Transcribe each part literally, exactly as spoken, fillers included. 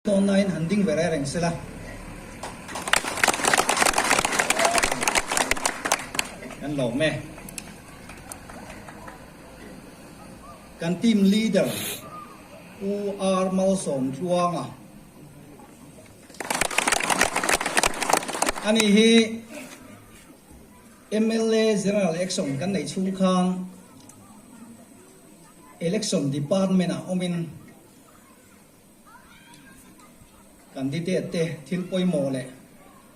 Tawn nain han ding ve reng sela. Kan lawm e. Kan team leader, Pu R Malsawmtluanga. Ani hi M L A general election kan nei chungkhang election department-a awmin candidate te thil poimaw le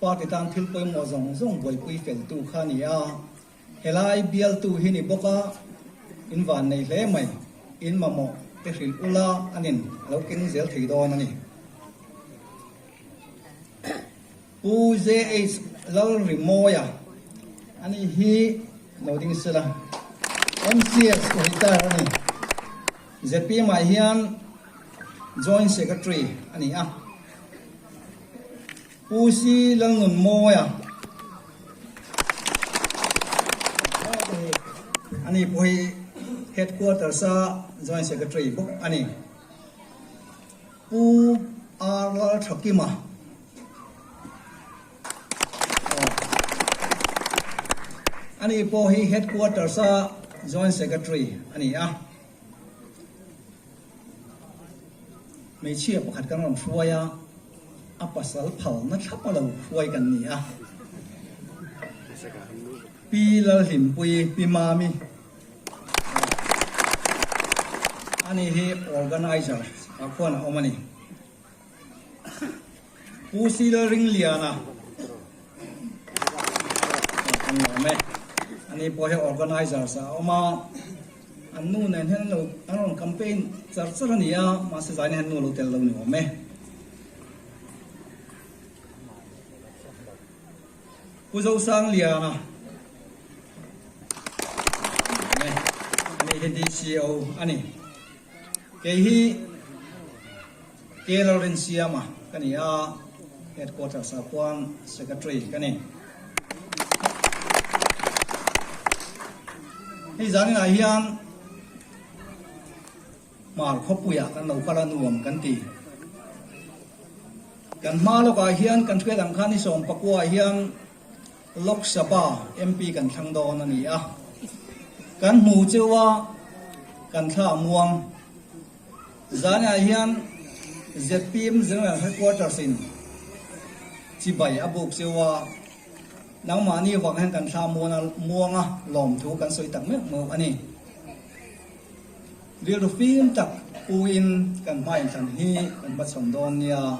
party tan thil poimaw zawng zawng buoipui feltu kha a ni a. Helai bialtu hi ni bawk a, in vannei hle mai, in mamawh te hril ula, an in lo keng zel thei dawn a nih. Pu J H Lalrimawia, ani hi lo ding sela, M C S ko hi ta a ni. Z P M-a hian Joint Secretary a ni a. Pu C Lalnunmawia, ani pawh hi headquarters-a Joint Secretary bawk a ni. Pu R Lalthakima, ani pawh hi headquarters-a Joint Secretary a ni a. Hmeichhia pakhat kan rawn hruai a, a pasal phalna thlapa lo hruai kan ni a. Pi Lalhlimpui, Pi Mami, ani hi organizer-a khuan a awm a ni. Pu C Lalringliana, an ni awm e. Ani pawh hi organizer-a awm a. An nu nen hian lo, an rawn campaign char char a ni a, mahse zani hian an nu lo tel lo ni awm e. Pu Zosangliana, ani hi D C O a ni. Kei hi K Lalrinsiama ka ni a, headquarters-a khuan secretary ka ni. Hei zaninah hian Hmar khawpuia kan lo kal a, nuam kan ti. Kan hma lawkah hian kan hriat ang khan ni sawm pakua hian Lok Sabha M P kan thlang dawn a ni a. Kan hmu cheu a, kan thla muang. Zaniah hian Z P M General Headquarters-in chibai a buk cheu a, nangmahni vang hian kan thla muang a, muang a, lawmthu kan sawi tak meuh meuh a ni. Rilru fim tak puin kan hma inthlan hi kan hmachhawn dawn nia.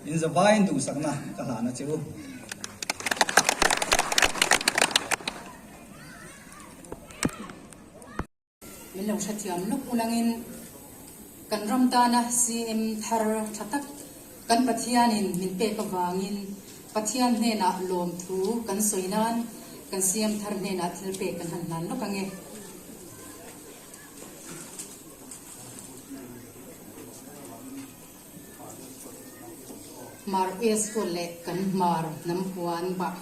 In zavaiin duhsakna ka hlan a che u. Min lo hrethiam lawk ulangin kan ram tana C M thar ṭha tak kan Pathianin min pek avangin Pathian hnenah lawmthu kan sawi nan kan C M thar hnenah thilpek kan han hlan lawk ang e. Hmar West School leh kan Hmar Nampuan bah.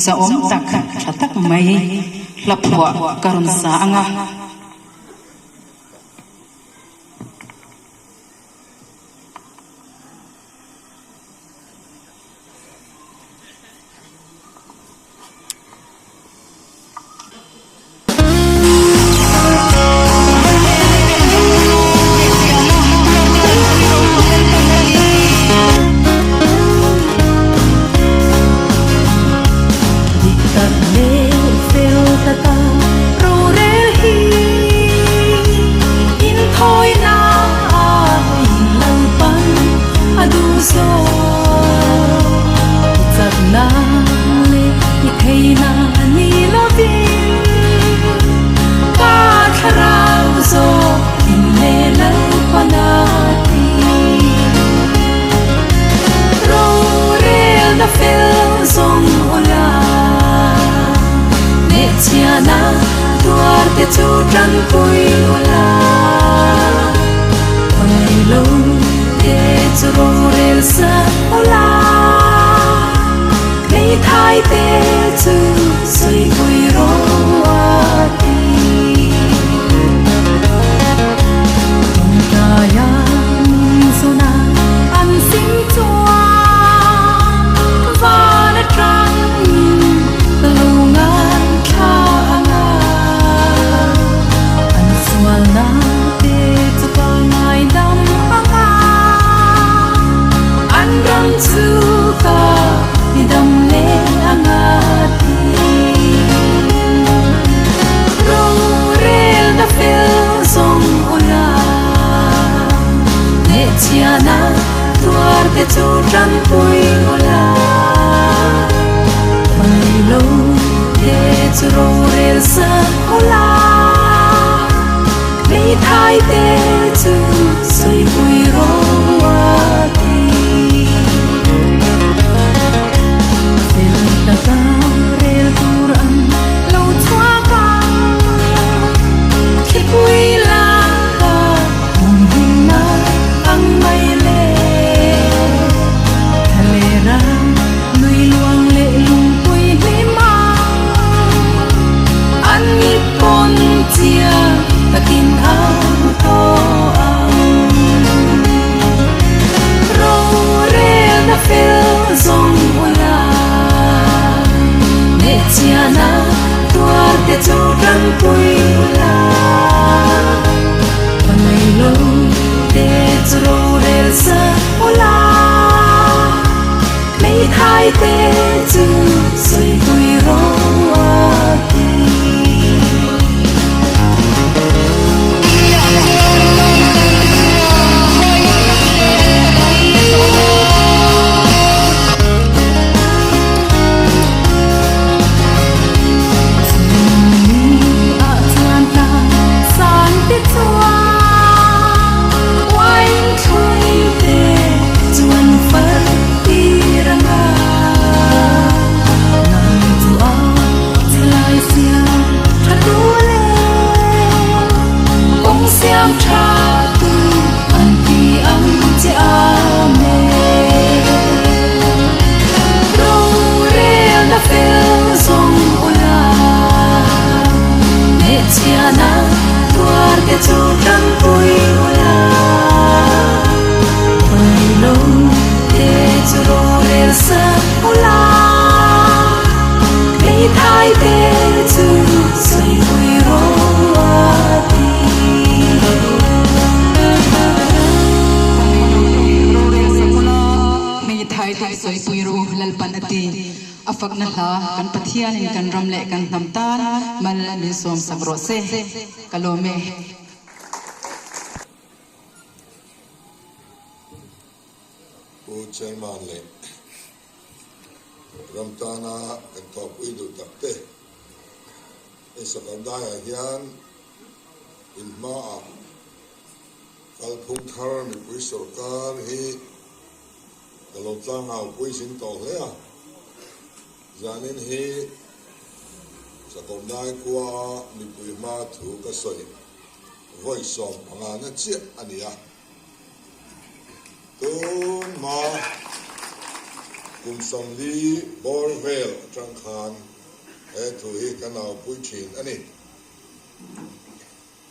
Zahawm tak, ṭha tak mai, hla phuah ka rawn sa ang a. Dik tak leh fel taka rorel hi Zawng i chakna le i theina ni lovin, ka thlarau zawng in le Lalpan a ti. Rorelna fel zawng ula, nechhiatna tuarte chu ṭanpui ula. Hmangai lo te chu rorel sak ula, hmeithai te chu sawipui ro a ti. Ṭawngṭaia min zuna an sim chuan, van aṭangin ka lo ngaithla ang a. An sualna te chu ka ngaidam ang a, an ram chu ka tidam leh ang a ti. Rorelna fel zawng ula, nechhiatna tuarte chu ṭanpui ula. Hmangai lo te chu rorel sak ula, hmeithai te chu sawipui ro a ti. Fel taka rel tur an lo chhuak ang, thlipui laka hung him ang mai le. Thalera nui luang le lungpui hlim ang, an mit pawn chiang takin a thaw ang. Rorelna fel zawng ula, nechhiatna tuarte chu ṭanpui ula. Hmangai lo te chu rorel sak ula, hmeithai te chu sawipui ro a ti. Siam ṭhatu an ti ang che a me. Rorelna fel zawng ula, nechhiatna tuarte chu ṭanpui ula. Hmangai lo te chu rorel sak ula, hmeithai te chu sawipui ro a ti. Hmeithai te sawipui ro, Lalpan a ti. A fakna hla kan Pathianin kan ram le kan hnam tan mal min sawm sak rawh se. Ka lawm e. Pu Chairman le ram tana kan thawpui duh tak te, ei Sakawrdaiah hian in hma a kalphung thar mipui sawrkar hi ka lo tlangaupui zing tawh hle a. Zanin hi Sakawrdai khuaa mipui hma thu ka sawi vawi sawm pangana chiah a ni a. Tun hma kum sawmli bawr vel aṭang khan he thu hi ka naupui ṭhin a ni.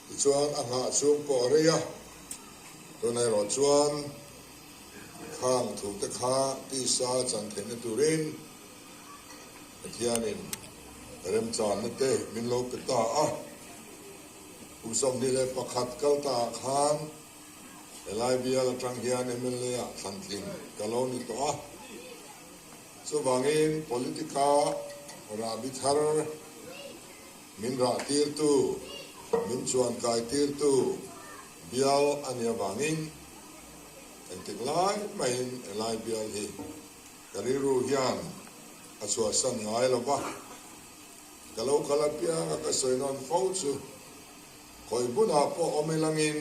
Tichuan a nghah chhung pawh a rei a. Tun erawh chuan khang thu te kha tisa chan theihna turin Pathianin remchanna te min lo pe ta a. Kum sawmhnih leh pakhat kal ta khan helai bial aṭang hian M L A-ah thlan tling ka lo ni tawh a. Chuvangin politica rahbi thar min rah tirtu, min chuan kai tirtu bial a nih avangin Engtik lai main a lai bial hi ka rilru hian a chhuahsan ngai lo va. Ka lo kal a pianga ka sawi nawn fo chu khawi hmunah pawh awm ilangin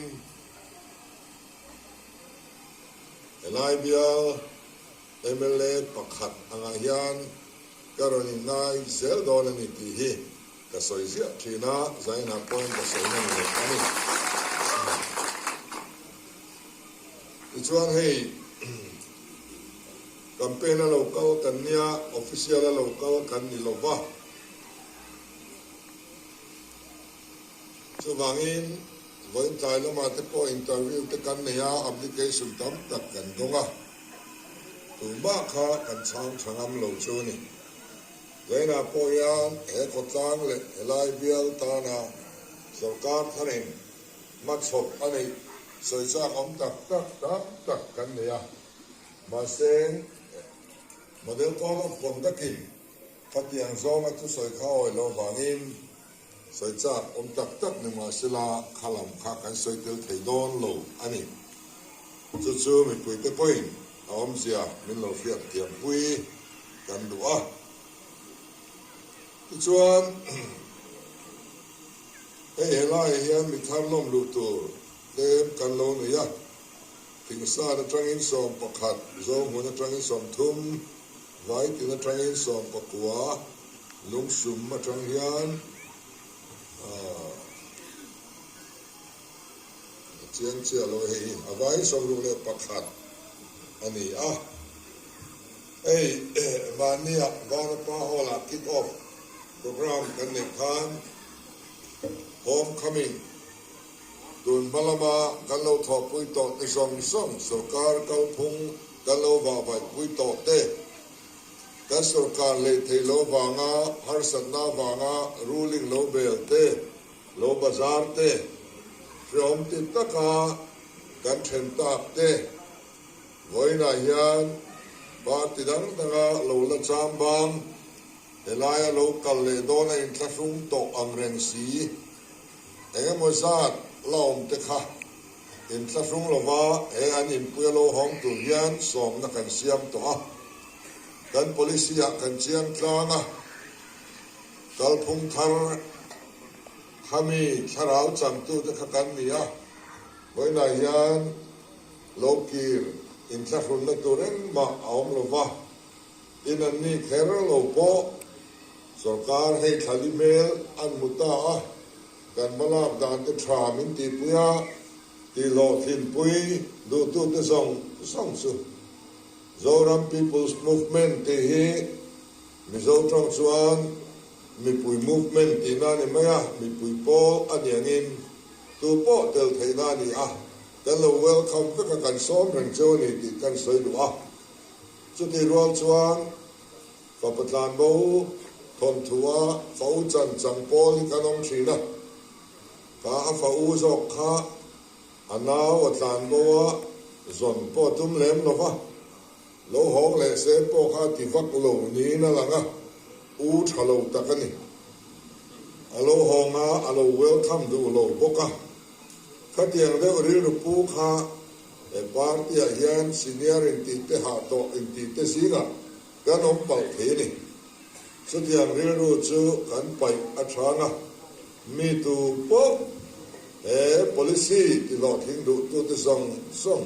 a lai bial M L A pakhat anga hian ka rawn inngai zel dawn a ni tih hi ka sawi ziah ṭhin a, zanin a pawhin ka sawi nawn leh a ni. Tichuan hei, campaign a lo kal kan nia, official a lo kal kan ni lo va. Chuvangin, vawiin tlai lamah te pawh interview te kan nei a, application tam tak kan dawng a. Tumah kha kan chhang ṭha ngam lo chu a ni. Zanin a pawh hian he khawtlang leh he lai bial tana sawrkar tharin hmachhawp a neih sawi chak awm tak tak tam tak kan nei a. Mahse, Model Code of Conduct-in khatiang zawnga thusawi kha a awih loh vangin sawi chak awm tak tak ni mah sela kha lam kha kan sawi tel thei dawn lo a ni. Chu chu mipui te pawhin a awmzia min lo hriat thiam pui kan duh a. Tichuan, hei, he lai hian mi thar lawm luh tur tlem kan lo nei a. Thingsat aṭangin sawm pakhat, Zohmun aṭangin sawm thum, Vaitin aṭangin sawm pakua, Lungsum aṭang hian, ah, chiang chiah lo hei, a vai sawmruk leh pakhat a ni a. Hei, mahnia Vanapa Hall-a kick off program kan neih khan, homecoming, tun hma lama kan lo thawhpui tawh te zawng zawng, sawrkar kalphung kan lo vahvaipui tawh te, kan sawrkar lei thei lo vanga, harsatna vanga ruling lo bel te, lo bazar te, hreawm ti taka kan ṭhen tak te, vawiinah hian party dang danga lo la cham bang, he laia lo kal leh dawna inthlahrung tawh ang reng si, engemaw zat la awm te kha inthlahrung lova he an inpuia lo hawng tur hian sawmna kan siam tawh a. Kan policy-ah kan chiang tlang a, kalphung thar khami thlarau changtu te kha kan ni a. Vawiinah hian lo kir inthlahrunna tur engmah a awm lo va. In an ni kher lo pawh, sawrkar hei thlali hmel an hmu ta a, kan hmalak dan te ṭha min tihpui a, tihhlawhtlinpui duhtu te zawng zawng chu Zoram People's Movement tih hi Mizo ṭawng chuan mipui movement tihna a ni mai a, mipui pawl a ni angin tu pawh tel theihna a ni a, kan lo welcome vek a, kan sawm reng cheu a ni tih kan sawi duh a. Chutih rual chuan fapa tlanbo thawnthu a fa u chan chang pawl hi kan awm ṭhin a. Kha a fa u zawk kha a nau a tlanbo a, zawn pawh a tum lem lo va. Lo hawng leh se pawh kha ti vak lo niin a lang a, u ṭha lo tak a ni. A lo hawng a, a lo welcome duh lo bawk a. Khatiang deuh rilru pu kha, e, party-ah hian senior intihte hah tawh intihte zingah kan awm palh thei a ni. Chutiang rilru chu kan paih a ṭhang a, mi tu pawh, e, policy tihhlawhtling duhtute zawng zawng,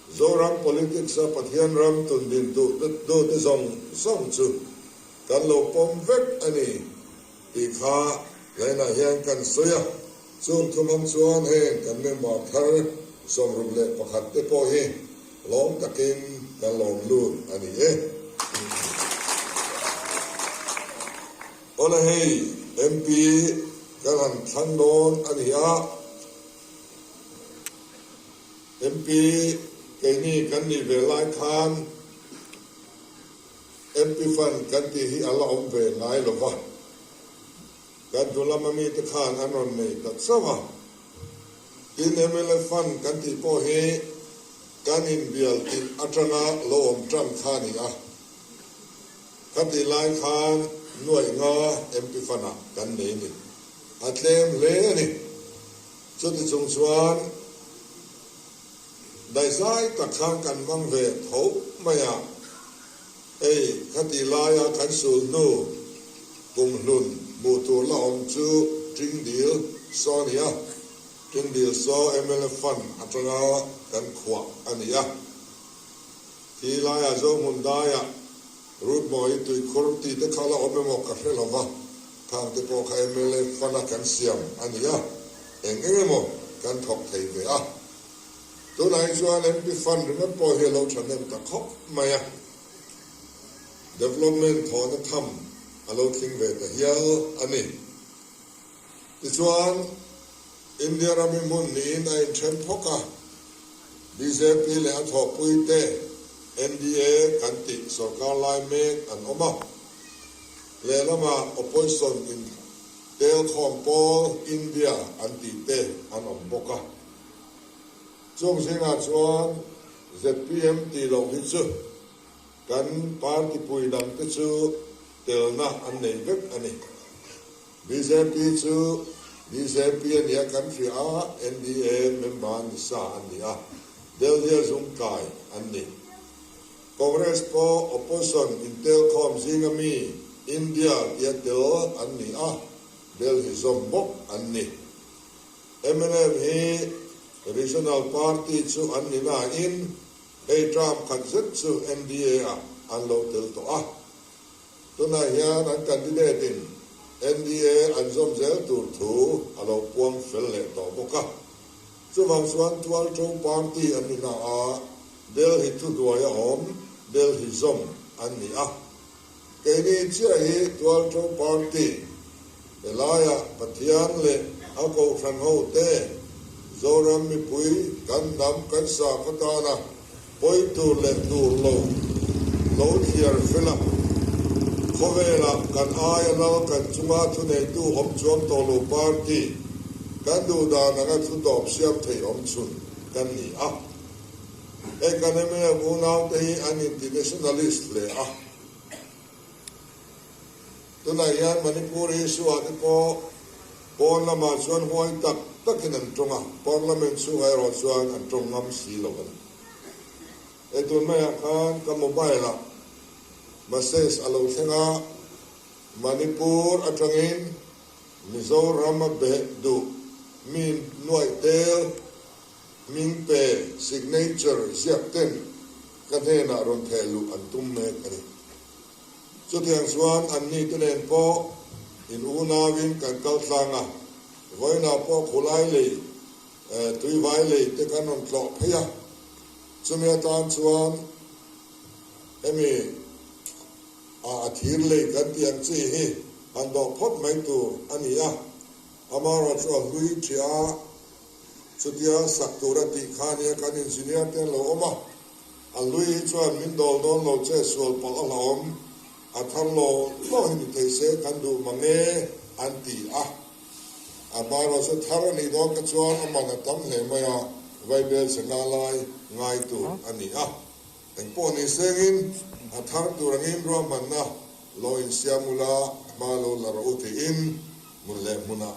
Zoram politics-a Pathian ram tundin duh, duhtute zawng zawng chu kan lo pawm vek a ni tih kha lainah hian kan sawi a. Chung thum ang chuan heng kan member thar sawmruk leh pakhat te pawh hi lawm takin kan lawm lut a ni e. Awle, hei, M P kan han thlang dawn a ni a. M P keini kan nih ve lai khan M P fund kan tih hi a la awm ve ngai lo va. Kan hnu lama mite khan an rawn nei ta chauh a. Tin, M L A fund kan tih pawh hi kan inbial tih aṭanga lo awm ṭan kha a ni a. Khati lai khan nuai nga M P fund-a kan nei a ni. A tlem hle a ni. Chuti chung chuan Lai zai tak khan kan hmang ve tho mai a. Ei, khati laia kan sulhnu kum hlun hmuh tur la awm chu Tingdil Saw a ni a. Tingdil Saw M L A fund atanga kan khuah a ni a. Hi laia Zohmun daia Ruotmawi, Tuikhur ti te kha la awm emaw ka hre lo va. Thangte pawh kha M L A fund-a kan siam a ni a. Eng eng emaw kan thawk thei ve a. Tunah chuan M P fund ringawt pawh hi a lo ṭhahnem ta khawp mai a. Development thawna tham a lo tling ve ta hial a ni. Tichuan, India rama hmun niin a inṭhen phawk a, B J P leh a thawhpuite N D A kan tih sawrkar lai mek an awm a, lehlama opposition intelkhawm pawl India an tihte an awm bawk a. Chung zingah chuan Z P M tih loh hi chu kan party pui dangte chu telna an nei vek a ni. B J P chu B J P a nia kan hria a, N D A member nisa an ni a, Delhi-a zungkai an ni. Congress pawh opposition intelkhawm zinga mi India tia tel an ni a, Delhi zawm bawk an ni. M N F hi regional party chu an ni nain, hei term khat zet chu N D A-ah an lo tel tawh a. Tunah hian an candidate-in N D A an zawm zel tur thu a lo puang fel leh tawh bawk a. Chuvang chuan Tualṭo party an ni na a, Delhi thuduai a awm, Delhi zawm an ni a. Keini chiah hi Tualṭo party, he laia Pathian leh a kohhran hote, Zoram mipui, kan hnam kan sakhaw tana pawi tur leh tur lo, lo thliar fel a, khawvela kan aia lal kan chunga thuneitu awm chuang tawh lo party, kan duh dan anga thu tawp siam thei awm chhun kan ni a. Hei kan M N F unaute hi an internationalist hle a. Tunah hian Manipur issue-ah te pawh pawn lamah chuan huai tak takin an ṭawng a, Parliament chhungah erawh chuan an ṭawng ngam si lo a ni. Hei tun maiah khan ka mobile-ah message a lo thleng a, Manipur aṭangin Mizoram-a beh duh mi nuaih tel hming pe signature ziak ten ka hnenah rawn thehluh an tum mek a ni. Chutiang chuan anni te nen pawh inunauvin kan kal tlang a, vawiinah pawh khulai lei, eh, tuivai lei te kan rawn tlawh phei a. Chumi atan chuan hemi, a, a thir lei kan tih ang chi hi han dawh phawt mai tur a ni a. Amaherawhchu a hlui ṭheh a, chutia sak tura tih kha nia kan engineer te an lo awm a. A hlui hi chuan min dawl dawn lo che, sual palh a hlauhawm, a thar law law hi ni thei se kan duh mang e an ti a. Amaherawhchu thar a nih dawn kha chuan a man a tam hle mai a, vaibelchhe nga lai ngai tur a ni a. Engpawh ni sengin a thar tur angin ruahmanna lo insiam ula, hma lo la rawh u tiin hmun leh hmunah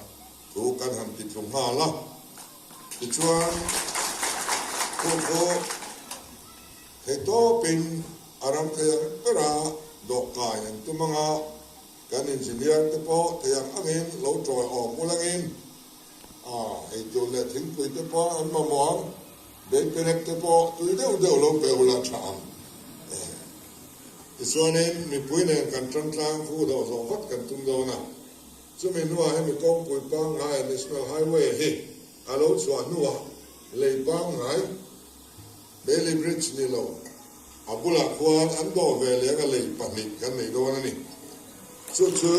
thu kan han ti tlung nghal a. Tichuan, thu, thu thei tawpin a ram thei ang bera dawhkai an tum ang a, kan engineer te pawh thei ang angin lo ṭawi awm ulangin, a, hei tur leh thingpui te pawh an mamawh ang, beipenek te pawh tui deuh deuh lo pe ula ṭha ang. Eh, tichuanin mipui nen kan ṭan tlang khu dawh zawh vat kan tum dawn a. Chumi hnuah hemi kawngpui pangngai National Highway hi a lo chhuah hnuah lei pangngai, Bailey Bridge ni lo, a bulah khuan an dawh ve leng a, lei pahnih kan nei dawn a ni. Chu chu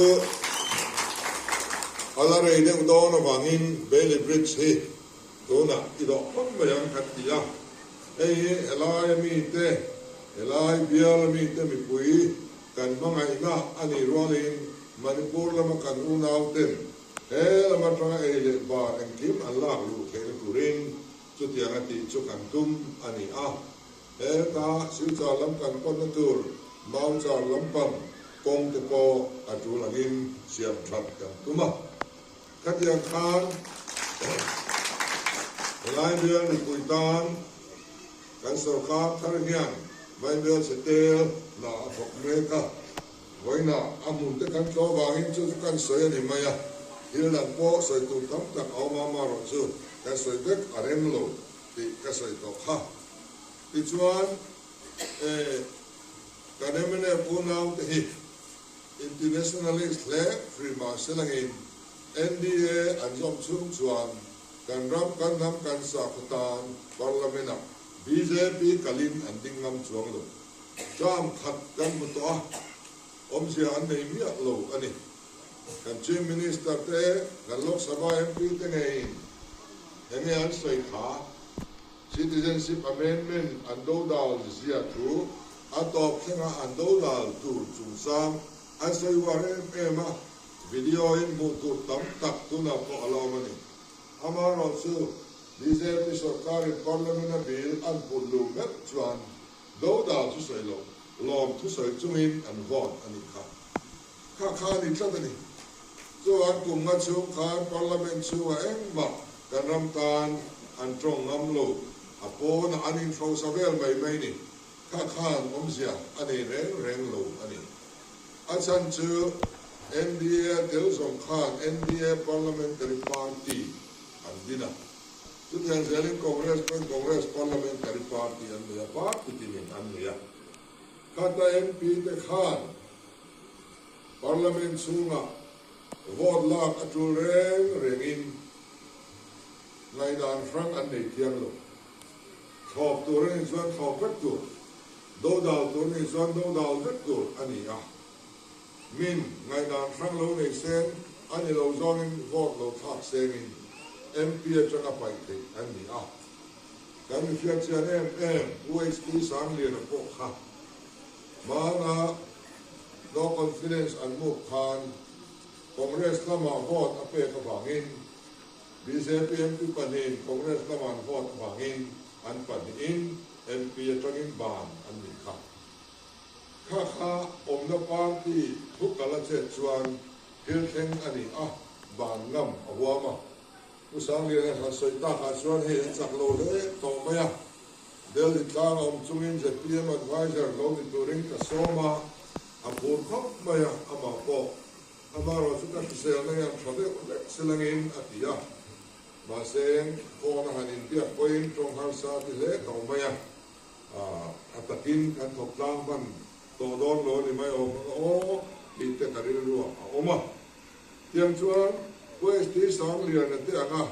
a la rei deuh dawn avangin Bailey Bridge hi tunah i dawh phawt mai ang kan ti a. Hei hi helai mite, helai bial mite mipui kan hmangaihna a nih rualin Manipur lama kan unauten he lama aṭanga ei leh bar engkim an lak luh theihna turin chutianga tih chu kan tum a ni a. Heta Silchar lam kan pawnna tur Mauchar lampang kawng te pawh a tul angin siam ṭhat kan tum a. Khatiang khan helai bial mipui tan Kan sawrkar thar hian vaibelchhe tel na a thawk mek a. Vawiina a hmun te kan thaw vangin chu kan sawi a ni mai a. Thil dang pawh sawi tur tam tak a awm a, amaherawhchu kan sawi vek a rem lo tih ka sawi tawh kha. Tichuan, eh, kan M N F unau te hi internationalist hle hrim mah se langin N D A an zawm chhung chuan kan ram kan hnam kan sakhaw tan Parliament-ah B J P kalin an ding ngam chuang lo. Term khat kan hmu tawh a, awmzia an nei miah lo a ni. Kan Chief Minister te, kan Lok Sabha M P te ngeiin enge an sawi kha? Citizenship Amendment an dodal zia thu, a tawp thlenga an dodal tur chungchang an sawi uar em em a, video-in hmuh tur tam tak tunah pawh a la awm a ni. Amaherawhchu B J P sawrkarin Parliament-a bill an put lum mek chuan dodal thusawi lo, lawm thusawi chungin an vote a ni kha. Kha kha a ni tlat a ni. Chuan kum nga chhung khan Parliament chhunga engmah kan ram tan an ṭawng ngam lo, a pawna an inhrosa vel mai mai ni. Kha khan awmzia a nei reng reng lo a ni. A chhan chu N D A tel zawng khan N D A Parliamentary Party an din a. Chutiang zelin Congress pawhin Congress Parliamentary Party an nei a, party ti min an nei a. Khata M P te khan Parliament chhunga vote lak a tul reng rengin ngaidan hrang an nei thiang lo. Thlawp tur a nih chuan thlawp vek tur, dodal tur a nih chuan dodal vek tur a ni a. Min ngaidan hrang lo nei seng, a ni lo zawngin vote lo thlak sengin M P aṭanga paih theih an ni a. Kan mi hriat chian em em, Pu H T Sangliana pawh kha hmana no confidence an muk khan Congress lama vote a pek avangin, B J P M P pahnihin Congress lama an vote avangin an pahnihin M P aṭangin ban an ni kha. Kha kha awmna party thu kal a chet chuan thil thleng a ni a, ban ngam a huam a. Pu Sangliana kha sawi takah chuan hei a chak lo hle tawh mai a. Delhi tlanga awm chungin Z P M advisor lo ni turin ka sawm a, a phur khawp mai a, amah pawh. Amaherawhchu ka hriselna hian ṭha deuh vek se langin a ti a. Mahse, phone a han inbiak pawhin ṭawng harsa ti hle tawh mai a. A, a takin kan thawk tlang hman tawh dawn lo ni mai awm ang aw, tih te ka rilruah a awm a. Tiang chuan Pu H T Sangliana te anga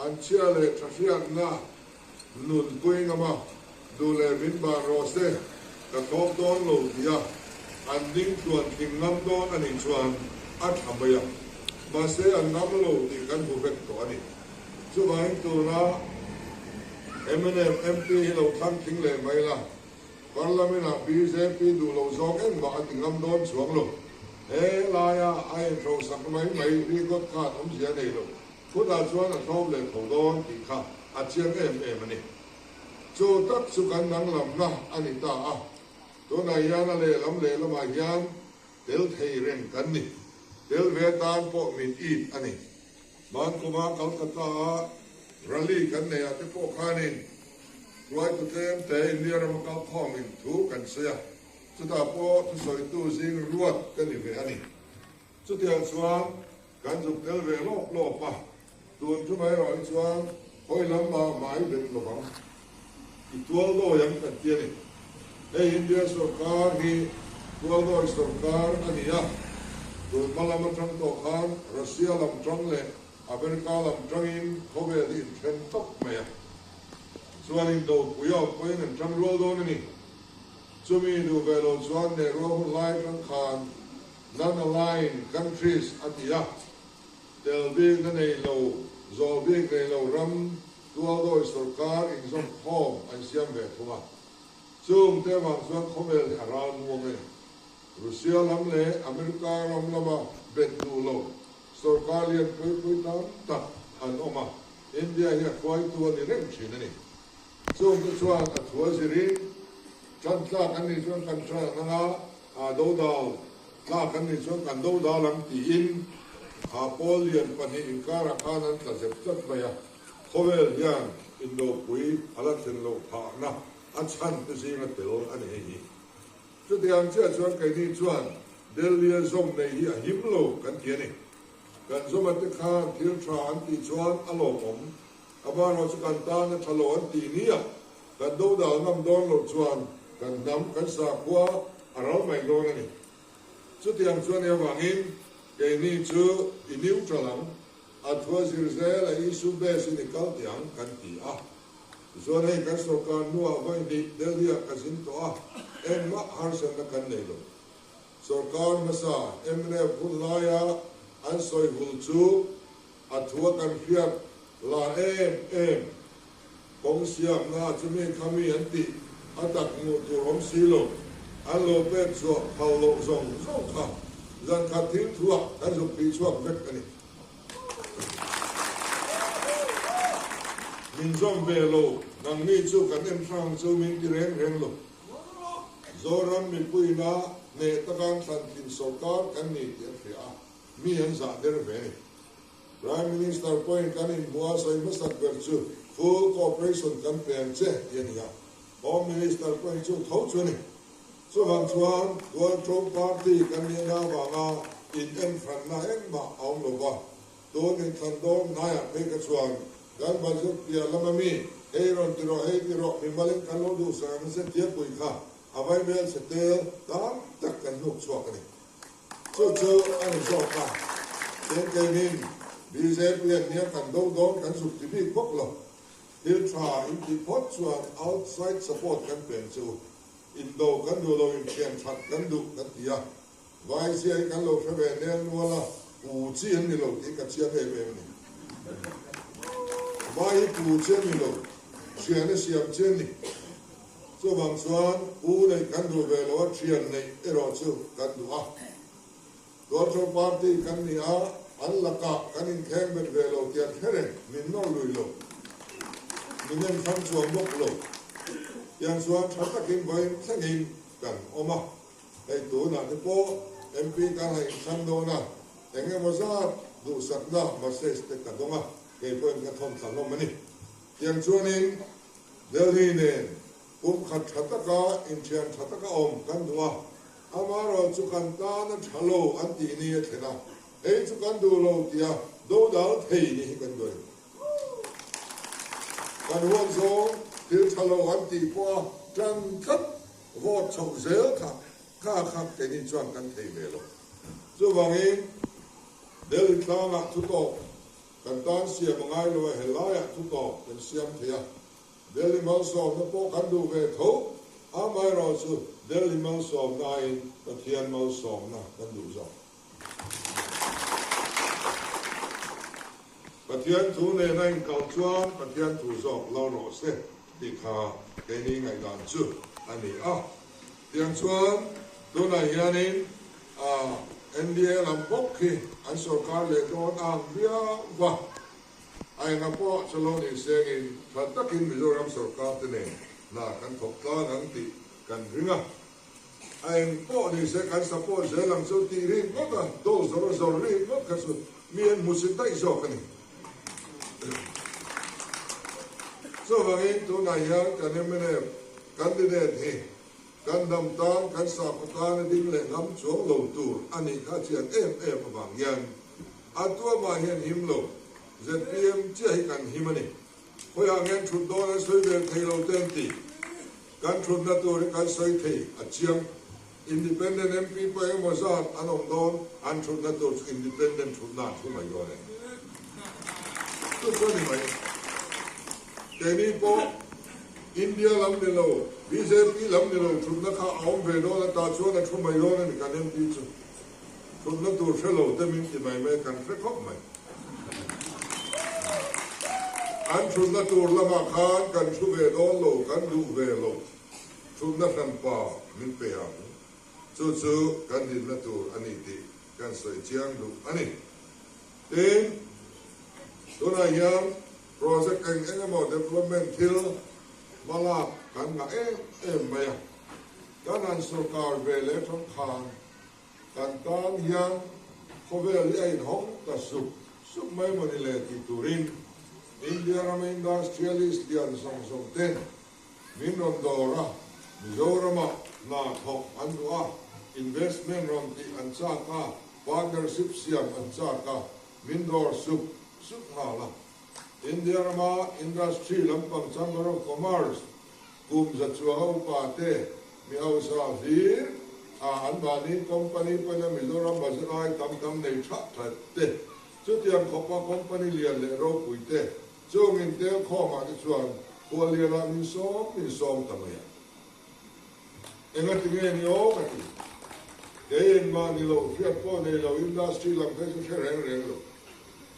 an chhia leh ṭha hriatna nunpui ngam a, duh leh min ban rawh se, ka thlawp dawn lo tia an ding tluan tling ngam dawn a nih chuan a ṭha mai a. Mahse, an ngam lo tih kan hmu vek tawh a ni. Chuvangin tuna M N F M P hi lo thlang tling leh mai la, Parliament-ah B J P duh lo zawng engmah a ti ngam dawn chuang lo. He laia a inhrosak mai mai record khan awmzia nei lo. Khutah chuan a thlawp leh tho dawn tih kha a chiang em em a ni. Chu tak chu kan danglamna a ni ta a. Tunah hian a lehlam lehlamah hian tel thei reng kan ni. Tel ve tan pawh min it a ni. Hman kuma Calcutta-a rally kan neih ah te pawh khanin ruaitu tlem te India rama kal khawmin thu kan sawi a. Chutah pawh thusawitu zing ruat ka ni ve a ni. Chutiang chuan kan zuk tel ve lawp lawp a. Tun chu mai rawh hi chuan hawi lam mah mah i bet lo vang. I tualdawi ang kan ti a ni. Hei India sawrkar hi tualdawi sawrkar a ni a. Tun hma lam aṭang tawh khan Russia lam ṭang leh America lam ṭangin khawvel hi inthlen tawp mai a. Chuan indopui a awm pawhin an ṭang rual dawn a ni. Chumi duh ve lo chuan Nehru hun lai ṭang khan non-aligned countries a ti a. Tel bikna nei lo, zawh bik nei lo ram tualdawi sawrkar inzawm khawm an siam ve thung a. Chungte vang chuan khawvel hi a ral muang a ni. Russia lam leh America ram lama bet duh lo sawrkar lian pui pui tam tak an awm a. India hi a hruaitu a ni reng ṭhin a ni. Chungte chuan a thu a zirin, ṭan tlak an nih chuan kan ṭan ang a, a dodal tlak an nih chuan kan dodal ang tiin, a pawl lian pahnih inkarah khan an tla zep tlat mai a. Khawvel hian indopui a la thlen loh phahna a chhan tu zinga tel a ni hi. Chutiang chea chuan keini chuan Delhi-a zawm nei hi a him lo kan ti a ni. Kan zawm a te khan thil ṭha an tih chuan a lawmawm. Amaherawhchu kan tan a ṭha lo an tih nia, kan dodal ngam dawn loh chuan kan hnam kan sakhua a ral mai dawn a ni. Chutiang chuan hi avangin keini chu i neutral ang, a thu a zir zel a, issue base-in i kal teh ang kan ti a. Tichuan hei kan sawrkar hnuah vawi hnih Delhi-ah ka zin tawh a, engmah harsatna kan nei lo. Sawrkar hmasa M N F hun laia an sawi vul chu a thu a kan hriat la em em. Kawng siamna chu mi kha mi an tih a tak hmuh tur awm si lo. An lo pek chuah phal loh zawng zawng kha zan khat thil thuah kan zuk tih chhuak vek a ni. Min zawm ve lo, nangni chu kan en hrang chu min ti reng reng lo. Zoram mipuina hneh taka an thlan tlin sawrkar kan ni tih an hria a, mi an zah der ve a ni. Prime Minister pawhin kan inhmu a, sawi hmasak ber chu full cooperation kan pe ang che tih a ni a. Home Minister pawhin chu tho chu a ni. Chuvang chuan dual ṭawng party kan nihna avanga inenhranna engmah a awm lo va. Tun inthlan dawn hnaiah phei kha chuan kan budget piah lama mi hei rawn ti rawh, hei ti rawh, mimalin kan lo duhsak ang che tia pui kha a vaibelchhe tel tam tak kan hnuk chhuak a ni. Chu chu a ni zawk a. Chuan keinin B J P an nia kan do dawn kan zuk ti bik bawk lo. Thil ṭha in tih phawt chuan outside support kan pe ang che u. Indo kan duh lo, inṭhian ṭhat kan duh kan ti a. Vai zia hi kan lo hre ve nel nual a, pu chi an ni lo tih ka chiang em em a ni. Vai hi pu chi an ni lo, ṭhian a siam chi an ni. Chuvang chuan pu neih kan duh ve lo a, ṭhian neih erawh chu kan duh a. Dual ṭawng party kan ni a, an lakah kan inthleng bet ve lo tih an hre reng, min nawr lui lo. Min en hran chuang bawk lo. Tiang chuan ṭha takin vawiin thlengin kan awm a. Hei tunah te pawh M P kan hei inthlan dawn a, eng emaw zat duhsakna message te ka dawng a, kei pawhin ka thawn thla hlawm a ni. Tiang chuanin Delhi nen pumkhat ṭha taka, inṭhian ṭha taka awm kan duh a, amaherawhchu kan tan a ṭha lo an tih ni a thlen a, hei chu kan duh lo tia dodal thei ni hi kan duh a ni. Kan huan zawng thil ṭha lo an tih pawha ṭan tlat vote chhoh zel kha, kha kha keini chuan kan thei ve lo. Chuvangin Delhi tlangah thu tawp kan tan siam a ngai lo a, helaiah thu tawp kan siam thei a. Delhi malsawmna pawh kan duh ve tho, amaherawhchu Delhi malsawmna aiin Pathian malsawmna kan duh zawk. Pathian thu nena inkal chuan Pathian thu zawk lo rawh se, tih kha keini ngaihdan chu a ni a. Tiang chuan tunah hianin, a, N D A lam bawk hi an sawrkar leh dawn ang viau va. A enga pawh chu lo ni sengin ṭha takin Mizoram sawrkar te nen hna kan thawk tlang ang tih kan ring a. A eng pawh ni se kan support zel ang chu tih ringawt a, dawl zawr zawr ringawt kha chu mi an hmusit daih zawk a ni. Chuvangin tunah hian kan M N F candidate hi kan hnam tan, kan sakhaw tan a ding leh hnam chuang lo tur a nih kha a chian em em avang hian a tuamah hian him lo, Z P M chiah hi kan him a ni. Khawiah nge an ṭhut dawn an sawi ve thei lo te an ti. Kan ṭhutna tur hi kan sawi thei a chiang. Independent M P pawh eng emaw zat an awm dawn, an ṭhutna tur chu independent ṭhutna an thu mai dawn e. Chu chu a ni mai. Keini pawh India lam ni lo, B J P lam ni lo ṭhutna kha a awm ve dawn a, tah chuan a thu mai dawn a ni kan M P chu. Ṭhutna tur hre lo te min ti mai mai, kan hre khawp mai. An ṭhutna tur lamah khan kan thu ve dawn lo, kan duh ve lo. Ṭhutna hranpa min pe ang. Chu chu kan dinna tur a ni tih kan sawi chiang duh a ni. Tin, tunah hian project eng eng emaw development thil hmalak kan ngah em em mai a. Kan han sawrkar ve leh ṭawng khan kan tan hian khawvel hi a inhawng ta suk suk mai maw ni le tih turin India rama industrialist lian zawng zawng ten min rawn dawr a, Mizorama hna thawk an duh a, investment rawn tih an chak a, partnership siam an chak a, min dawr suk suk nghal a. India rama industry lampang Chamber of Commerce kum za chuang a upa te, mi hausa vir a, an mani company pana Mizoram bazar ai tam tam nei ṭha ṭha te, chutiang khawpa company lian leh ropui te, chungin tel khawma te chuan khual liana min sawm, min sawm ta mai a. Engati nge ni aw ka ti. Kei engmah ni lo, hriat pawh nei lo, industry lam phei chu hre reng reng lo.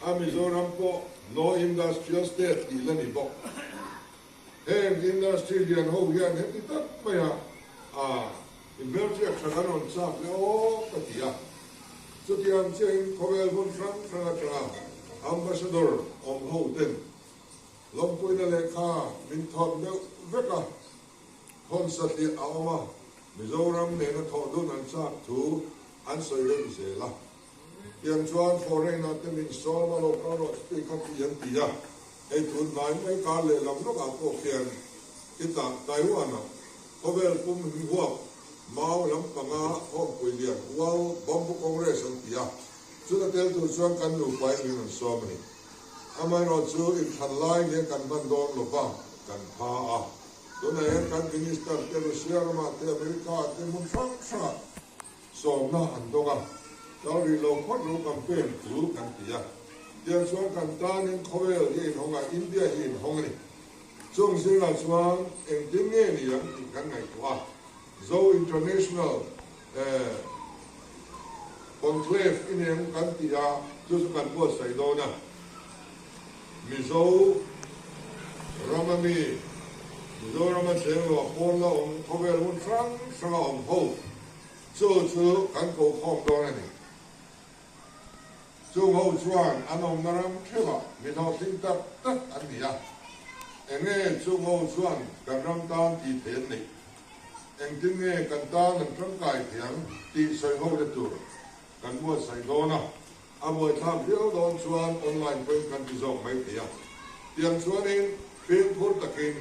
A Mizoram pawh no industrial state tih la ni bawk. Heng industry lian ho hian heti tak mai a, a, in hmel chiah ṭha kan rawn chak le aw ka ti a. Chutiang chiahin khawvel hmun hrang hrang aṭanga ambassador awm ho ten lawmpuina lehkha min thawn deuh vek a, hawn satliah a awm a, Mizoram nena thawh dun an chak thu an sawi reng zel a. Tiang chuan foreign-a te min sawm a, local road speak kha ti an ti a. Hei tun hnai mai kar leh lam lawkah pawh khian, hitah Taiwan-a khawvel pum hnuap mau lampanga hawmpui lian World Bamboo Congress an ti a. Chuta tel tur chuan kan nupa in min rawn sawm a ni. Amaherawhchu inthlan lai nia kan hman dawn lo va, kan pha a. Tunah hian kan minister te Russia ramah te, America te, hmun hrang hrangah sawmna an dawng a. Kal rih lo phawt lo campaign thu kan ti a. Tiang chuan kan tanin khawvel hi inhawng a, India hi inhawng a ni. Chung zingah chuan engtin nge ni ang tih kan ngaihtuah a. Zo International, eh, Conclave i nih ang kan ti a, chu chu kan buatsaih dawn a. Mizo rama mi, Mizo rama cheng lo a pawn la awm, khawvel hmun hrang hranga awm ho chu chu kan ko khawm dawn a ni. Chung ho chuan an awmna ram theuhah mi hlawhtling tak tak an ni a. Eng nge chung ho chuan kan ram tan tih theih an nih? Engtin nge kan tan an ṭangkai thei ang tih sawi ho te tur kan buatsaih dawn a. A buaithlak viau dawn chuan online pawhin kan ti zawk mai thei a. Tiang chuanin fimkhur takin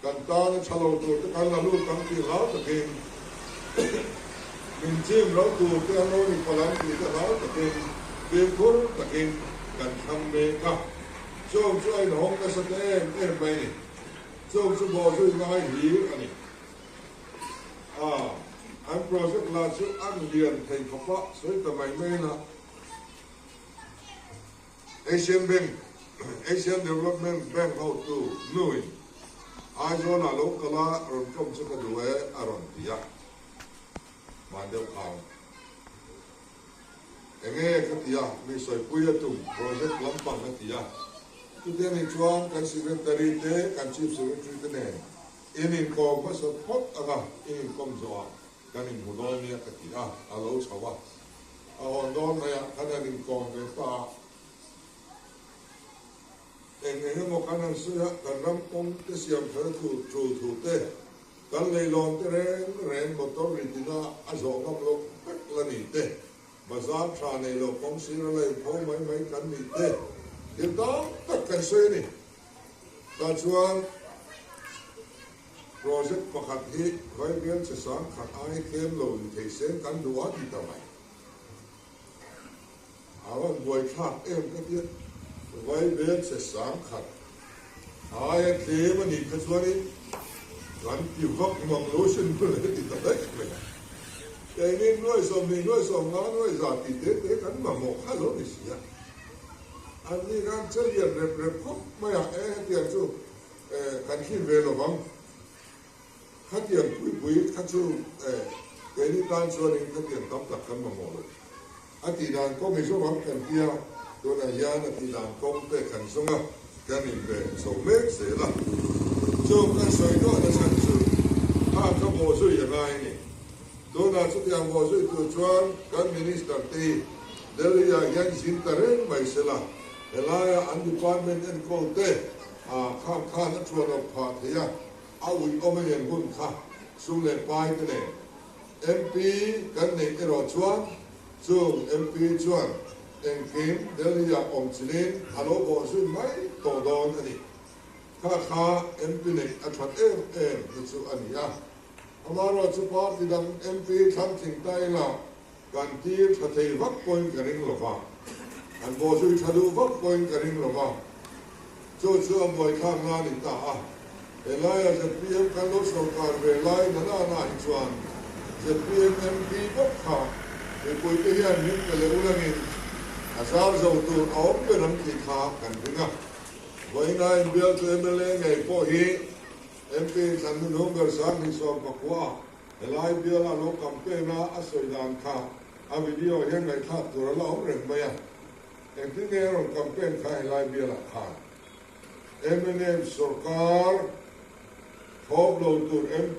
kan tana ṭha lo tur te kan la lut ang tih hlau takin, min chim ro tur te an lo ni palh ang tih te hlau takin, fimkhur takin kan thlang mek a. Chung chu a inhawng nasa ta em em mai ni. Chung chu bawhzui ngai hi a ni. A, an project la chu an lian thei khawpa sawi ta mai mai na. Asian Bank, Asian Development Bank hotu nuin Aizawl-a lo kal a, rawn ṭawm chu ka duh e, a rawn ti a. Hman deuh khang. Eng nge ka ti a, mi sawipui a tum, project lampang ka ti a. Chutiang ni chuan kan secretary te, kan chief secretary te nen in inkawm hmasa phawt anga, in inkawm zawh a. Kan inhmu dawn nia ka ti a, a lo chho a. A hawn dawn mai a, kan han inkawm ve ta a. Eng eng emaw kan han sawi a, kan ram kawng te siam ṭha thu, thu, thu te, kan leilawn te reng reng motor ri tina a zawh ngam lo vek la ni te, bazar ṭha nei lo kawng sira la inpho mai mai kan ni te, thil tam tak kan sawi a ni. Tah chuan project pakhat hi vaibelchhe sangkhat ai tlem lo ni thei sen kan duh a ti ta mai. A rawn buaithlak em ka tia, vaibelchhe sangkhat ai a tlem a nih kha chuanin kan ti vak mang lo sin hmul e ti ta daih mai. Keinin nuai sawmhnih, nuai sawmnga, nuai za tih te te kan mamawh kha lo ni si a. An ni kan che lian rep rep khawp mai a, e, hetiang chu, e, kan thlin ve lo vang. Khatiang pui pui kha chu, e, keini tan chuanin khatiang tam tak kan mamawh lo. A tih dan kawng hi zawng ang kan tia, tunah hian a tih dan kawng te kan zawng a, kan inbe chho mek zel a. Chung kan sawi duahna chhan chu, a ka bawhzui a ngai a ni. Tunah chutiang bawhzui tur chuan kan minister te hi Delhi-ah hian zin ta reng mai sela, helaia an department enkawl te, a, khang khan a ṭhuan awk phah thei a, a ui awm a nen hun kha, sum leh pai te nen. M P kan neih erawh chuan, chung M P chuan engkim Delhi-ah awm chilhin a lo bawhzui mai tawh dawn a ni. Kha kha M P nei a ṭhat em em ni chu a ni a. Amarawh chu party dang M P thlang thing ta ila kan tir ṭha thei vak pawhin ka ring lo va. An bawsui ṭha duh vak pawhin ka ring lo va. Chu chu a buaithlakna ni ta a. He laia Z P M kan lo sawrkar ve lai nana na hi chuan Z P M M P bawk kha mipuite hian min pe leh ulangin a zar zo tur a awm ber ang tih kha kan ring a. Vawiina inbial chu M L A ngei pawh hi M P thlan nun hung ber sang hnih sawm pakua a, he lai biala lo campaign a, a sawi dan kha a video hian ngaihthlak tur a la awm reng mai a. Engtin nge rawn campaign kha he lai biala khan? M N F sawrkar thawp lo tur M P